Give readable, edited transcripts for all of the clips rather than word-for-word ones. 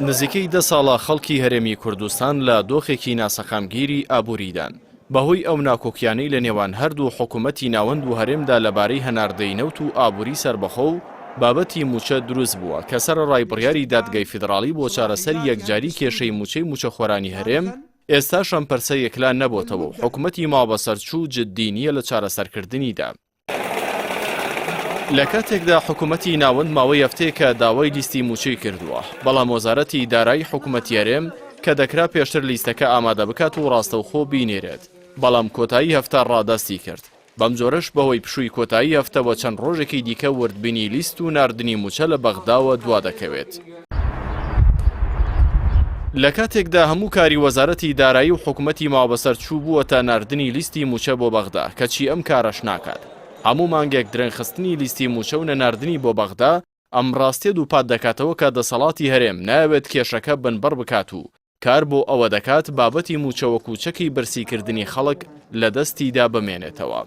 نزیکەی دە ساڵە خەڵکی هەرێمی کوردستان لە دۆخێکی ناسەقامگیری ئابووریدان، بەهۆی ئەو ناکۆکیانەی لە نێوان هەردوو حکومەتی ناوەند و هەرێمدا لەبارەی هەناردەی نەوت و ئابووری سەربەخۆ و بابەتی مووچە دروست بووە کە سەرەڕای بڕیاری دادگای فیدڕاڵی بۆ چارەسەری یەکجاری کێشەی مووچەی مووچەخۆرانی هەرێم، ئێستاش ئەم پرسە یەکلا نەبۆتەوە و حکومەتی ماوەبەسەرچوو جددی نییە لە چارەسەرکردنیدا. لە کاتێکدا حکومەتی ناوەند ماوەی هەفتەیەکە داوای لیستی مووچەی کردووە، بەڵام وەزارەتی دارایی حکومەتی هەرێم کە دەکرا پێشتر لیستەکە ئامادە بکات و ڕاستەوخۆ بینێرێت، بەڵام کۆتایی هەفتە ڕادەستی کرد. بەم جۆرەش بەهۆی پشووی کۆتایی هەفتەوە چەند ڕۆژێکی دیکە وردبینی لیست و ناردنی مووچە لە بەغداوە دوادەکەوێت. لە کاتێکدا هەموو کاری وەزارەتی دارایی و حکومەتی ماوەبەسەرچوو بووەتە ناردنی لیستی مووچە بۆ بەغدا، کەچی ئەم کارەش ناکات. هەموو مانگێک درەنگخستنی لیستی مووچە و نەناردنی بۆ بەغدا، ئەم ڕاستیە دووپات دەکاتەوە کە دەسەڵاتی هەرێم نایەوێت کێشەکە بنبڕ بکات و کار بۆ ئەوە دەکات بابەتی مووچە وەکو چەکی برسیکردنی خەڵک لە دەستیدا بمێنێتەوە.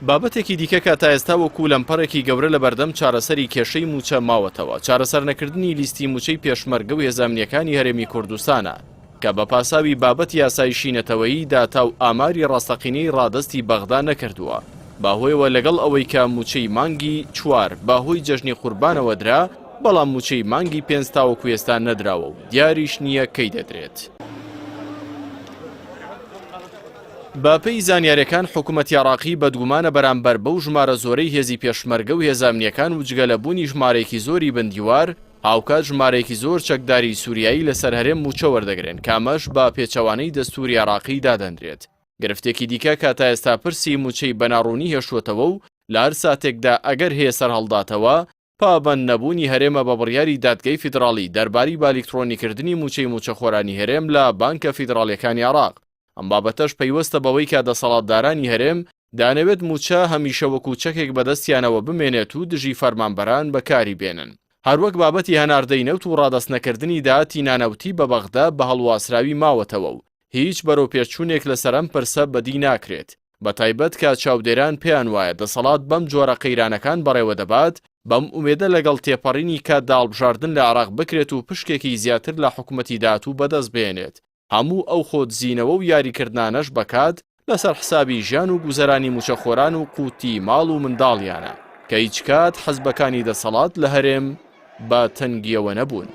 بابەتێکی دیکە کە تا ئێستا وەکو لەمپەڕێکی گەورە لەبەردەم چارەسەری کێشەی مووچە ماوەتەوە، چارەسەرنەکردنی لیستی مووچەی پێشمەرگە و هێزە ئەمنییەکانی هەرێمی کوردستانە کە بە پاساوی بابەتی ئاسایشی نەتەوەیی داتا و ئاماری ڕاستەقینەی ڕادەستی بەغدا نەکردووە بەهۆیەوە لەگەڵ ئەوەی کە مووچەی مانگی چوار بەهۆی جەژنی قوربانەوە درا، بەڵام مووچەی مانگی پێنج تاوەکو ئێستا نەدراوە و دیاریش نییە کەی دەدرێت. بە پێی زانیاریەکان حکومەتی عێراقی بەدگومانە بەرامبەر بەو ژمارە زۆرەی هێزی پێشمەرگە و هێزە ئەمنیەکان و جگە لە بوونی ژمارەیەکی زۆری بن دیوار هاوکات ژمارەیەکی زۆر چەکداری سوریایی لەسەر هەرێم مووچە وەردەگرن کە ئەمەش بە پێچەوانەی دەستوری عێراقی دادەنرێت. گرفتێکی دیکە کە تا ئێستا پرسی مووچەی بە ناڕوونی هێشتووەتەوە و لە هەر ساتێکدا ئەگەر هەیە سەرهەڵداتەوە، پابەند نەبوونی هەرێمە بە بڕیاری دادگەی فیدڕاڵی دەرباری بەئەلیکترۆنیکردنی مووچەی مووچەخۆرانی هەرێم لە بانکە فیدڕاڵیەکانی عێراق. ئەم بابەتەش پەیوەستە بەوەی کە دەسەڵاتدارانی هەرێم دەیانەوێت مووچە هەمیشە وەکو چەکێک بەدەستیانەوە بمێنێت و دژی فەرمانبەران بەکاری بێنن. هەروەک بابەتی هەناردەی نەوت و ڕادەستنەکردنی داهاتی نانەوتی بە بەغدا بە هەڵواسراوی ماوەتەوە و هیچ بەرەوپێشچوونێک لەسەر ئەم پرسە بەدی ناکرێت، بەتایبەت کە چاودێران پێیان وایە دەسەڵات بەم جۆرە قەیرانەکان بەڕێوە دەبات، بەم ئومێدە لەگەڵ تێپەڕینی کاتدا هەڵبژاردن لە عێراق بکرێت و پشکێکی زیاتر لە حکومەتی داهاتوو بەدەست بهێنێت، هەموو ئەو خۆدزینەوە و یاریکردنانەش بە کات لەسەر حسابی ژیان و گوزەرانی موچەخۆران و قوتی ماڵ و منداڵیانە، کە هیچکات حزبەکانی دەسەڵات لە هەرێم بە تەنگیەوە نەبوون.